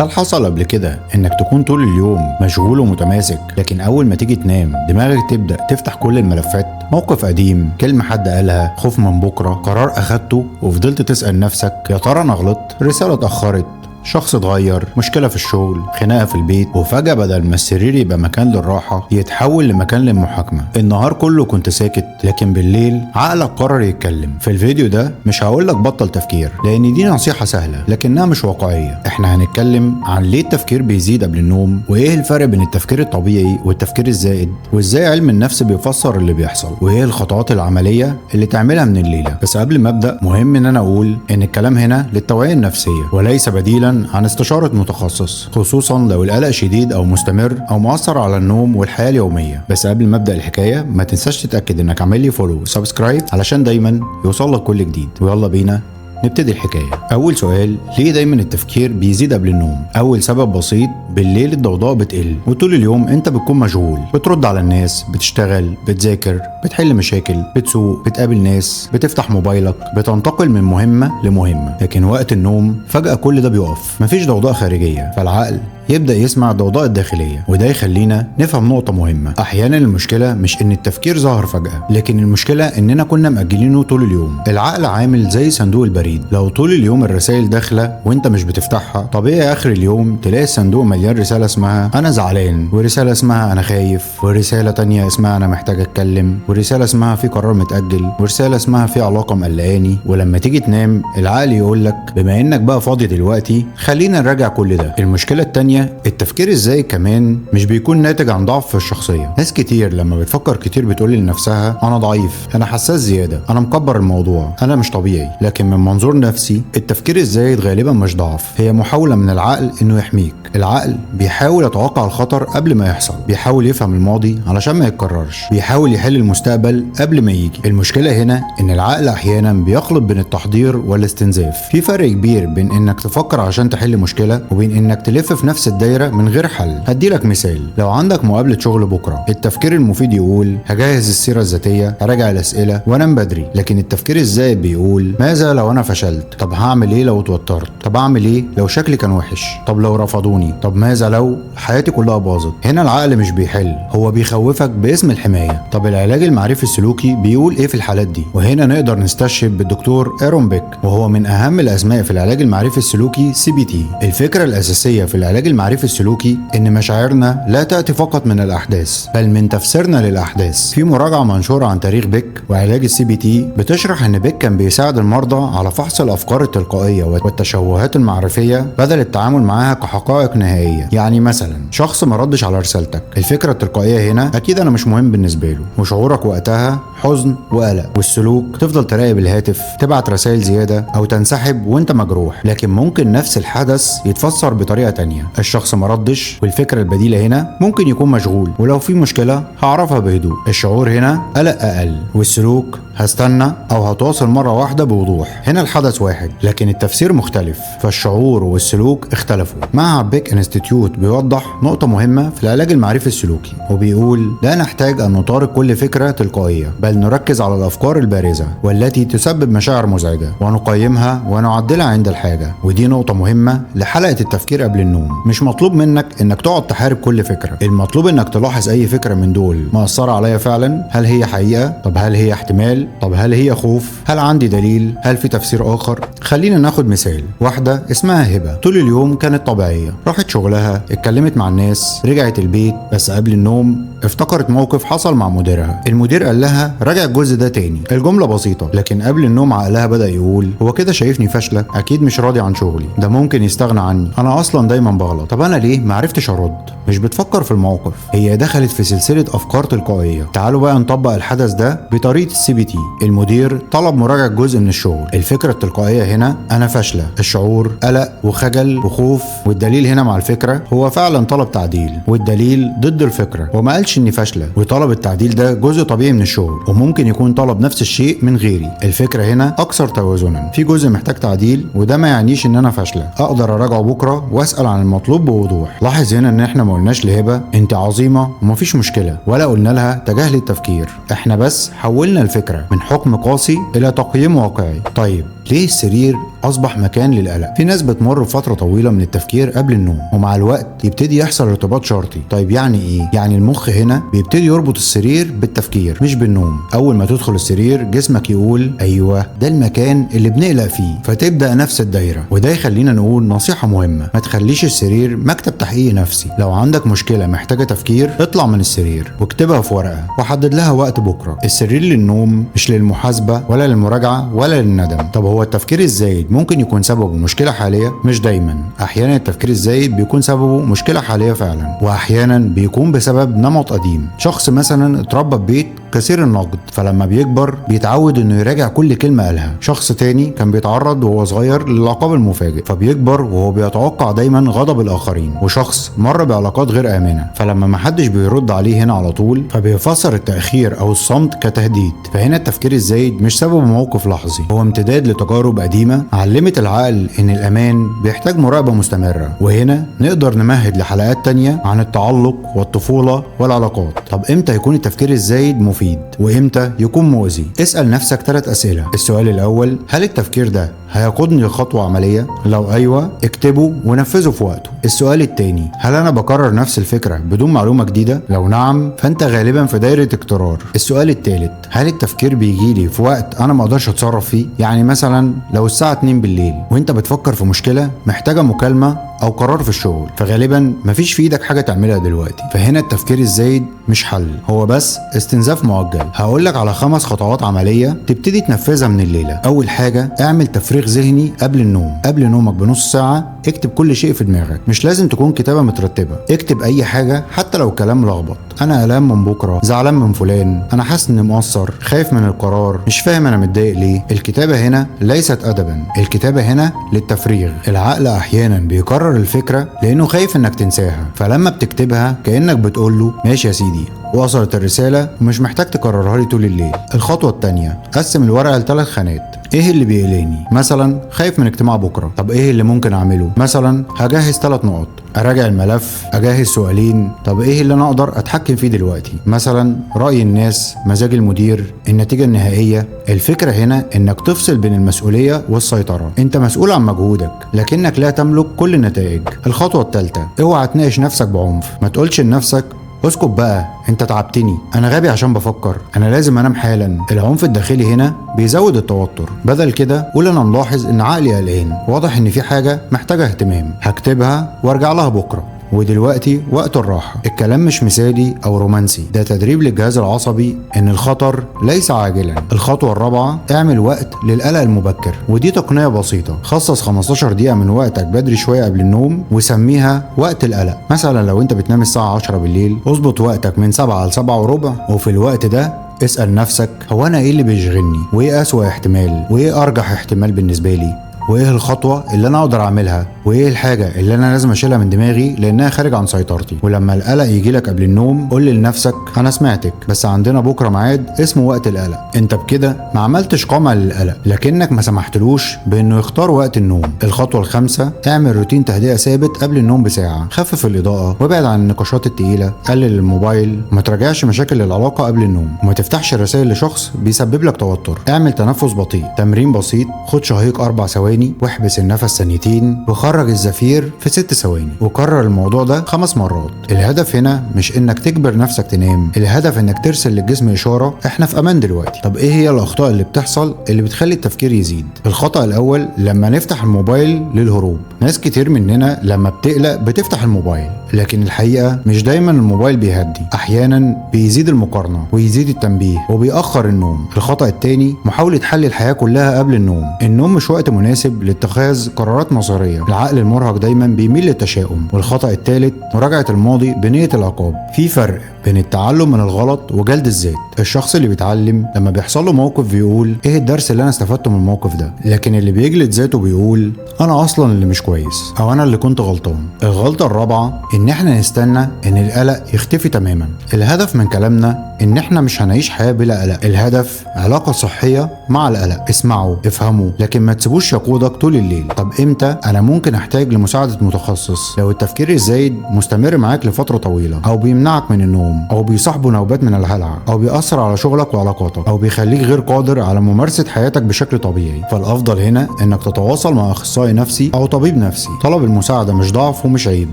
هل حصل قبل كده انك تكون طول اليوم مشغول ومتماسك، لكن اول ما تيجي تنام دماغك تبدأ تفتح كل الملفات؟ موقف قديم، كلمة حد قالها، خوف من بكرة، قرار اخدته وفضلت تسأل نفسك يا ترى انا غلطت، رسالة اتأخرت، شخص اتغير، مشكلة في الشغل، خناقة في البيت، وفجأة بدل ما السرير يبقى مكان للراحة يتحول لمكان للمحاكمة. النهار كله كنت ساكت، لكن بالليل عقلك قرر يتكلم. في الفيديو ده مش هقولك بطل تفكير، لأن دي نصيحة سهلة لكنها مش واقعية. احنا هنتكلم عن ليه التفكير بيزيد قبل النوم، وايه الفرق بين التفكير الطبيعي والتفكير الزائد، وازاي علم النفس بيفسر اللي بيحصل، وايه الخطوات العملية اللي تعملها من الليلة. بس قبل ما ابدأ، مهم ان انا اقول ان الكلام هنا للتوعية النفسية وليس بديلا عن استشارة متخصص، خصوصا لو القلق شديد او مستمر او مؤثر على النوم والحياة اليومية. بس قبل ما ابدأ الحكاية، ما تنساش تتأكد انك عامل لي follow و subscribe علشان دايما يوصل لك كل جديد. ويلا بينا نبتدي الحكاية. أول سؤال، ليه دايما التفكير بيزيد قبل النوم؟ أول سبب بسيط، بالليل الضوضاء بتقل، وطول اليوم أنت بتكون مشغول، بترد على الناس، بتشتغل، بتذاكر، بتحل مشاكل، بتسوق، بتقابل ناس، بتفتح موبايلك، بتنتقل من مهمة لمهمة. لكن وقت النوم فجأة كل ده بيقف، مفيش ضوضاء خارجية، فالعقل يبدأ يسمع الضوضاء الداخلية. وده يخلينا نفهم نقطة مهمة، أحيانا المشكلة مش إن التفكير ظهر فجأة، لكن المشكلة إننا كنا مأجلينه طول اليوم. العقل عامل زي صندوق البريد، لو طول اليوم الرسائل داخلة وإنت مش بتفتحها، طبيعي آخر اليوم تلاقي الصندوق مليان رسالة اسمها أنا زعلان، ورسالة اسمها أنا خايف، ورسالة تانية اسمها أنا محتاج أتكلم، ورسالة اسمها في قرار متأجل، ورسالة اسمها في علاقة مقلقاني. ولما تيجي تنام العقل يقولك بما إنك بقى فاضي دلوقتي خلينا نراجع كل ده. المشكلة التانية، التفكير ازاي كمان مش بيكون ناتج عن ضعف في الشخصية. ناس كتير لما بتفكر كتير بتقول لنفسها انا ضعيف، انا حساس زيادة، انا مكبر الموضوع، انا مش طبيعي. لكن من منظور نفسي التفكير الزايد غالبا مش ضعف، هي محاولة من العقل انه يحميك. العقل بيحاول يتوقع الخطر قبل ما يحصل، بيحاول يفهم الماضي علشان ما يتكررش، بيحاول يحل المستقبل قبل ما يجي. المشكلة هنا ان العقل احيانا بيخلط بين التحضير والاستنزاف. في فرق كبير بين انك تفكر عشان تحل مشكلة وبين انك تلف في نفس الدايرة من غير حل. هديلك مثال، لو عندك مقابلة شغل بكرة، التفكير المفيد يقول هجهز السيرة الذاتية، هراجع الأسئلة، وانام بدري. لكن التفكير الزائد بيقول ماذا لو انا فشلت؟ طب هعمل ايه لو اتوترت؟ طب اعمل ايه لو شكلي كان وحش؟ طب لو رفضوني؟ طب ماذا لو حياتي كلها باظت؟ هنا العقل مش بيحل، هو بيخوفك باسم الحماية. طب العلاج المعرفي السلوكي بيقول ايه في الحالات دي؟ وهنا نقدر نستشهد بالدكتور ايرون بيك، وهو من اهم الاسماء في العلاج المعرفي السلوكي CBT. الفكرة الأساسية في العلاج المعرفي السلوكي إن مشاعرنا لا تأتي فقط من الأحداث، بل من تفسيرنا للأحداث. في مراجعة منشورة عن تاريخ بيك وعلاج ال CBT بتشرح إن بيك كان بيساعد المرضى على فحص الأفكار التلقائية والتشوهات المعرفية بدل التعامل معاها كحقائق نهائية. يعني مثلا شخص ما ردش على رسالتك، الفكرة التلقائية هنا أكيد أنا مش مهم بالنسبة له، وشعورك وقتها حزن وقلق، والسلوك تفضل تراقب الهاتف، تبعت رسائل زيادة، أو تنسحب وأنت مجروح. لكن ممكن نفس الحدث يتفسر بطريقة تانية، الشخص ما ردش والفكرة البديلة هنا ممكن يكون مشغول، ولو في مشكلة هعرفها بهدوء. الشعور هنا قلق أقل، والسلوك هستنى أو هتواصل مرة واحدة بوضوح. هنا الحدث واحد لكن التفسير مختلف، فالشعور والسلوك اختلفوا. مع Beck Institute بيوضح نقطة مهمة في العلاج المعرفي السلوكي، وبيقول لا نحتاج أن نطارد كل فكرة تلقائية، بل نركز على الأفكار البارزة والتي تسبب مشاعر مزعجة ونقيمها ونعدلها عند الحاجة. ودي نقطة مهمة لحلقة التفكير قبل النوم. مش مطلوب منك انك تقعد تحارب كل فكرة، المطلوب انك تلاحظ اي فكرة من دول مأثرة عليا فعلا، هل هي حقيقة؟ طب هل هي احتمال؟ طب هل هي خوف؟ هل عندي دليل؟ هل في تفسير اخر؟ خلينا ناخد مثال، واحدة اسمها هبة، طول اليوم كانت طبيعية، راحت شغلها، اتكلمت مع الناس، رجعت البيت، بس قبل النوم افتكرت موقف حصل مع مديرها. المدير قال لها راجع الجزء ده تاني. الجملة بسيطة، لكن قبل النوم عقلها بدأ يقول هو كده شايفني فاشلة، اكيد مش راضي عن شغلي، ده ممكن يستغنى عني، انا اصلا دايما بغلط، طب انا ليه ما عرفتش ارد؟ مش بتفكر في الموقف، هي دخلت في سلسلة افكار تلقائية. تعالوا بقى نطبق الحدث ده بطريقة ال CBT. المدير طلب مراجعة جزء من الشغل، الفكرة التلقائية هنا انا فاشلة، الشعور قلق وخجل وخوف، والدليل هنا مع الفكرة هو فعلا طلب تعديل، والدليل ضد الفكرة، وما قالش اني فاشلة، وطلب التعديل ده جزء طبيعي من الشغل، وممكن يكون طلب نفس الشيء من غيري. الفكرة هنا اكثر توازنا، في جزء محتاج تعديل وده ما يعنيش ان انا فاشلة، اقدر اراجعه بكرة واسأل عن المطلوب بوضوح. لاحظ هنا ان احنا ما قلناش لهبة انت عظيمة ومفيش مشكلة، ولا قلنا لها تجاهل التفكير، احنا بس حولنا الفكرة من حكم قاسي الى تقييم واقعي. طيب ليه السرير اصبح مكان للقلق. في ناس بتمر بفترة طويلة من التفكير قبل النوم، ومع الوقت يبتدي يحصل ارتباط شرطي. طيب يعني ايه؟ يعني المخ هنا بيبتدي يربط السرير بالتفكير مش بالنوم. اول ما تدخل السرير جسمك يقول ايوه ده المكان اللي بنقلق فيه، فتبدا نفس الدايرة. وده يخلينا نقول نصيحة مهمة: ما تخليش السرير مكتب تحقيق نفسي. لو عندك مشكلة محتاجه تفكير، اطلع من السرير واكتبها في ورقة وحدد لها وقت بكره. السرير للنوم، مش للمحاسبة ولا للمراجعة ولا للندم. طب هو التفكير الزايد ممكن يكون سببه مشكلة حالية؟ مش دايما. احيانا التفكير الزايد بيكون سببه مشكلة حالية فعلا، واحيانا بيكون بسبب نمط قديم. شخص مثلا اتربى في بيت كثير النقد، فلما بيكبر بيتعود انه يراجع كل كلمة قالها. شخص تاني كان بيتعرض وهو صغير للعقاب المفاجئ، فبيكبر وهو بيتوقع دايما غضب الاخرين. وشخص مر بعلاقات غير امنه، فلما محدش بيرد عليه هنا على طول فبيفسر التاخير او الصمت كتهديد. فهنا التفكير الزايد مش سببه موقف لحظي، هو امتداد لتجارب قديمة علمت العقل ان الامان بيحتاج مراقبة مستمرة. وهنا نقدر نمهد لحلقات تانية عن التعلق والطفوله والعلاقات. طب امتى يكون التفكير الزايد مفيد وامتى يكون مؤذي؟ اسأل نفسك 3 أسئلة. السؤال الأول: هل التفكير ده هيقودني لخطوة عملية؟ لو أيوة اكتبه ونفذه في وقته. السؤال الثاني: هل أنا بكرر نفس الفكرة بدون معلومة جديدة؟ لو نعم فأنت غالبا في دايرة اكترار. السؤال الثالث: هل التفكير بيجيلي في وقت أنا ما أقدرش أتصرف فيه؟ يعني مثلا لو الساعة 2 بالليل وأنت بتفكر في مشكلة محتاجة مكالمة أو قرار في الشغل، فغالبا مفيش في إيدك حاجة تعملها دلوقتي. فهنا التفكير الزايد مش حل، هو بس استنزاف مؤجل. هقولك على 5 خطوات عملية تبتدي تنفذها من الليلة. أول حاجة: اعمل تفريغ ذهني قبل النوم. قبل نومك بنص ساعة اكتب كل شيء في دماغك، مش لازم تكون كتابة مترتبة، اكتب أي حاجة حتى لو كلام لخبط. أنا قلقان من بكرة، زعلان من فلان، أنا حاسس إني مقصر، خايف من القرار، مش فاهم أنا متضايق ليه. الكتابة هنا ليست أدبا، الكتابة هنا للتفريغ. العقل أحيانا بيكرر الفكرة لأنه خايف إنك تنساها، فلما بتكتبها كأنك بتقوله ماشي يا سيدي، وصلت الرسالة ومش محتاج تكررها لي طول الليل. الخطوة التانية: قسم الورقة ل3 خانات. ايه اللي بيقلقني؟ مثلا خايف من اجتماع بكرة. طب ايه اللي ممكن اعمله؟ مثلا هجهز 3 نقط، اراجع الملف، اجهز سؤالين. طب ايه اللي انا اقدر اتحكم فيه دلوقتي؟ مثلا رأي الناس، مزاج المدير، النتيجة النهائية. الفكرة هنا انك تفصل بين المسؤولية والسيطرة. انت مسؤول عن مجهودك لكنك لا تملك كل النتائج. الخطوة الثالثة: اوعى تناقش نفسك بعنف. ما تقولش لنفسك اسكت بقى، انت تعبتني، انا غبي عشان بفكر، انا لازم انام حالا. العنف الداخلي هنا بيزود التوتر. بدل كده قول انا ملاحظ ان عقلي قلقان، واضح ان في حاجة محتاجه اهتمام، هكتبها وارجع لها بكره. ودلوقتي وقت الراحة. الكلام مش مثالي أو رومانسي، ده تدريب للجهاز العصبي إن الخطر ليس عاجلا. الخطوة الرابعة: اعمل وقت للقلق المبكر. ودي تقنية بسيطة، خصص 15 دقيقة من وقتك بدري شوية قبل النوم وسميها وقت القلق. مثلا لو أنت بتنام الساعة 10 بالليل، اظبط وقتك من 7 ل 7:15، وفي الوقت ده اسأل نفسك هو أنا إيه اللي بيشغلني، وإيه أسوأ احتمال، وإيه أرجح احتمال بالنسبة لي، وايه الخطوة اللي انا اقدر اعملها، وايه الحاجة اللي انا لازم اشيلها من دماغي لانها خارج عن سيطرتي. ولما القلق يجيلك قبل النوم قول لنفسك انا سمعتك، بس عندنا بكره ميعاد اسمه وقت القلق. انت بكده ما عملتش قمع للقلق، لكنك ما سمحتلوش بانه يختار وقت النوم. الخطوة الخامسة: اعمل روتين تهدئه ثابت قبل النوم بساعة. خفف الاضاءة وابعد عن النقاشات الثقيلة، قلل الموبايل، وما تراجعش مشاكل العلاقة قبل النوم، وما تفتحش رسائل لشخص بيسبب لك توتر. اعمل تنفس بطيء، تمرين بسيط، خد شهيق 4 ثواني واحبس النفس 2 ثواني وخرج الزفير في 6 ثواني، وكرر الموضوع ده 5 مرات. الهدف هنا مش انك تجبر نفسك تنام، الهدف انك ترسل للجسم اشارة احنا في امان دلوقتي. طب ايه هي الاخطاء اللي بتحصل اللي بتخلي التفكير يزيد؟ الخطأ الاول: لما نفتح الموبايل للهروب. ناس كتير مننا لما بتقلق بتفتح الموبايل، لكن الحقيقة مش دايما الموبايل بيهدي، احيانا بيزيد المقارنة ويزيد التنبيه وبيأخر النوم. الخطأ الثاني: محاولة حل الحياة كلها قبل النوم. النوم مش وقت مناسب لاتخاذ قرارات مصيرية، العقل المرهق دايما بيميل للتشاؤم. والخطأ الثالث: مراجعة الماضي بنية العقاب. في فرق بين التعلم من الغلط وجلد الذات. الشخص اللي بيتعلم لما بيحصل له موقف بيقول ايه الدرس اللي انا استفدته من الموقف ده، لكن اللي بيجلد ذاته بيقول انا اصلا اللي مش كويس او انا اللي كنت غلطان. الغلطة الرابعة: ان احنا نستنى ان القلق يختفي تماما. الهدف من كلامنا ان احنا مش هنعيش حياة بلا قلق، الهدف علاقة صحية مع القلق. اسمعوا، افهموا، لكن ما تسيبوش يقودك. بيقودك طول الليل. طب امتى انا ممكن احتاج لمساعدة متخصص؟ لو التفكير الزايد مستمر معاك لفترة طويلة، او بيمنعك من النوم، او بيصاحبه نوبات من الهلع، او بيأثر على شغلك وعلاقاتك، او بيخليك غير قادر على ممارسة حياتك بشكل طبيعي، فالافضل هنا انك تتواصل مع اخصائي نفسي او طبيب نفسي. طلب المساعدة مش ضعف ومش عيب،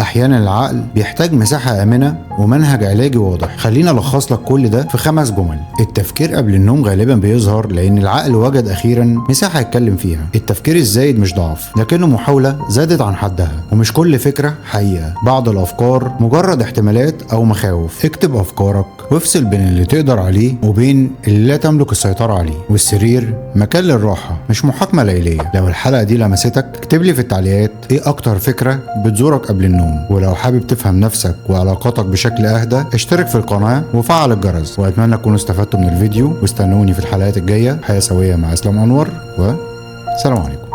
احيانا العقل بيحتاج مساحة آمنة ومنهج علاجي واضح. خلينا الخص لك كل ده في 5 جمل. التفكير قبل النوم غالبا بيظهر لان العقل وجد اخيرا مساحة يتكلم فيها. التفكير الزايد مش ضعف، لكنه محاولة زادت عن حدها، ومش كل فكرة حقيقة. بعض الافكار مجرد احتمالات او مخاوف. اكتب افكارك وافصل بين اللي تقدر عليه وبين اللي لا تملك السيطرة عليه. والسرير مكان للراحة مش محاكمة ليلية. لو الحلقة دي لمستك اكتب لي في التعليقات ايه اكتر فكرة بتزورك قبل النوم. ولو حابب تفهم نفسك وعلاقاتك بشكل اهدى اشترك في القناة وفعل الجرس. واتمنى تكونوا استفدتوا من الفيديو، واستنوني في الحلقات الجاية. حياة سوية مع اسلام انور، وسلام عليكم.